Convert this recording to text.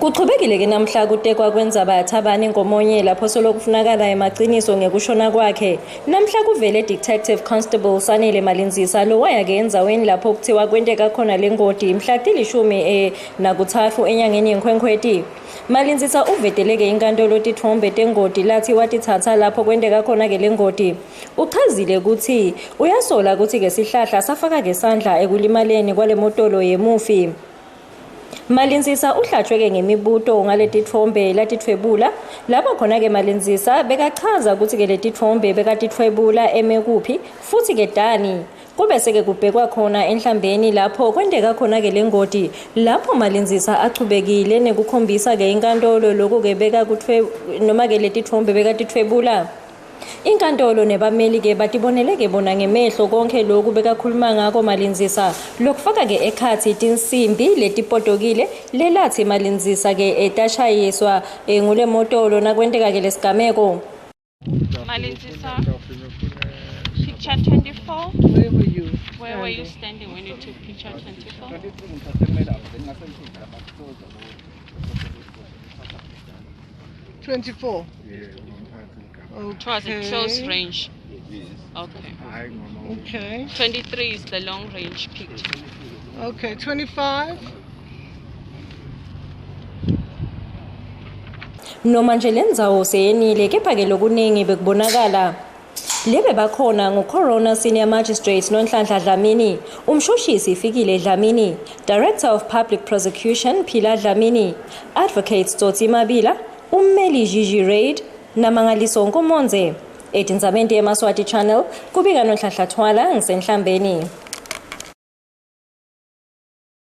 Kuchubekile ke namhla kutekwa kwendzaba yaThabani Nkomonye lapho solo kufunakala emaciniso ngekushona kwakhe. Namhla kuvele Detective Constable Sanele Malindzisa lowaya ke endzaweni lapho kuthiwa kwenteka khona lengoti mhla tilishumi nakutsatfu enyangeni yeNkhwenkhweti. Malindzisa uveteleke inkantolo titfombe tengoti lathi watitsatsa lapho kwenteka khona ke lengoti. Uchazile kutsi uyasola kutsi ke sihlahla safaka ke sandla ekulimaleni kwale motolo yemufi. Malindzisa uhlatshwe-ke ngemibuto ngaletitfombe latitfwebula. Lapho khona-ke Malindzisa bekachaza kutsi-ke letitfombe bekatitfwebula eme kuphi futsi-ke tani. Kube seke kubhekwa khona enhlambeni lapho kwenteka khona-ke lengoti. Lapho Malindzisa achubekile nekukhombisa-ke inkantolo loku-ke bekakutfwe noma-ke letitfombe bekatitfwebula. Inkantolo nebameli-ke batibonele-ke bona ngemehlo konke loku bekakhuluma ngako Malindzisa, lokufaka-ke ekhatsi tinsimbi letipotokile lelathi Malindzisa-ke etashayiswa ngule motolo nakwenteka-ke lesigameko. Malindzisa, picture 24. Where were you? Where were you standing when you took picture 24? 24. It was a close range. Okay. Okay. 23 is the long range picture. Okay. 25. Noma nje lendzawo seyenile kepha-ke lokuningi bekubonakala. Lebe bakhona nguCorona Senior Magistrate Nonhlanhla Dlamini, umshushisi Fikile Dlamini, Director of Public Prosecution Phila Dlamini, Advocate Tsotsi Mabila, ummeli Gigi Raid naMangaliso Nkomonze. Etindzabeni teMaswati Channel, kubika Nonhlanhla Thwala ngisenhlambeni.